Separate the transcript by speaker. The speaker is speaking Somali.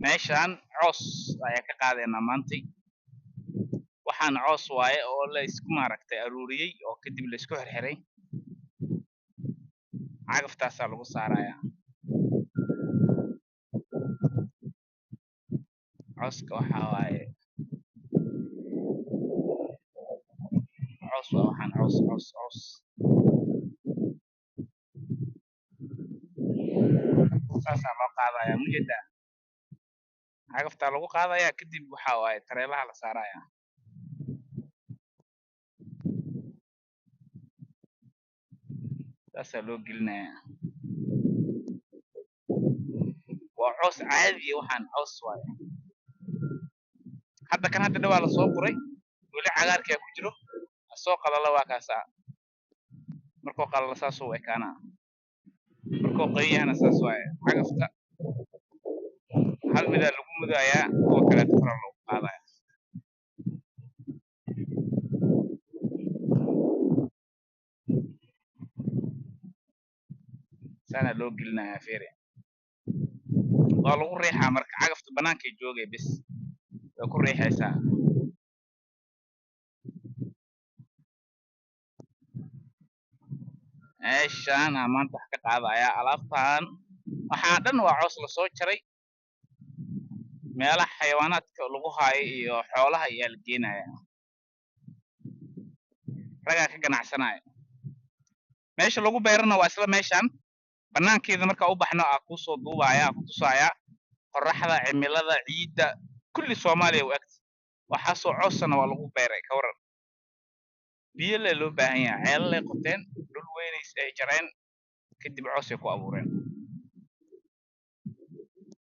Speaker 1: Meeshaan coos ayaa ka qaadaynaa maantay. Waxaan coos waaye oo la isku maaragtay aruuriyey oo kadib la isku xirxiray. Cagaftaasaa lagu saarayaa. Cooska waxaa waaye coos waa waxaan coos coos coos. Saasaa loo qaadayaa mujeedaa. Cagaftaa lagu qaadayaa kadib waxaa waaye tareelaha la saarayaa. Saasaa loo gelinayaa. Waa coos caadi ah, waxaan coos waaye. Hadda kan hadda dhawaa lasoo guray, weli cagaarkaa ku jiro, soo qalala waa kaasaa. Markuu qalalo saasuu u ekaanaa, markuu qoyan yahana saas waaye. Cagafta hal midaa lagu mudayaa, kuwa kaleeto kora loogu qaadaya. Saanaa loo gelinayaa, fiiri, waa lagu riixaa. Marka cagafta banaankay joogay bis way ku riixaysaa. Meeshaan aan maanta wax ka qaadayaa alaabtan, waxaa dhan waa coos lasoo jaray. Meelaha xayawaanaadka lagu haayo iyo xoolaha ayaa la geenaya, ragaa ka ganacsanaya. Meesha lagu beerana waa isla meeshaan banaankeeda. Markaa u baxno aa kuusoo duubaya, aa ku tusaaya qorraxda, cimilada, ciidda, kulli Soomaaliya u egta. Waxaasoo coosana waa lagu beeray. Ka waran? Biyo lee loo baahan yahay, ceelalay qoteen, dhul weynays ay jareen, kadib coosay ku abuureen.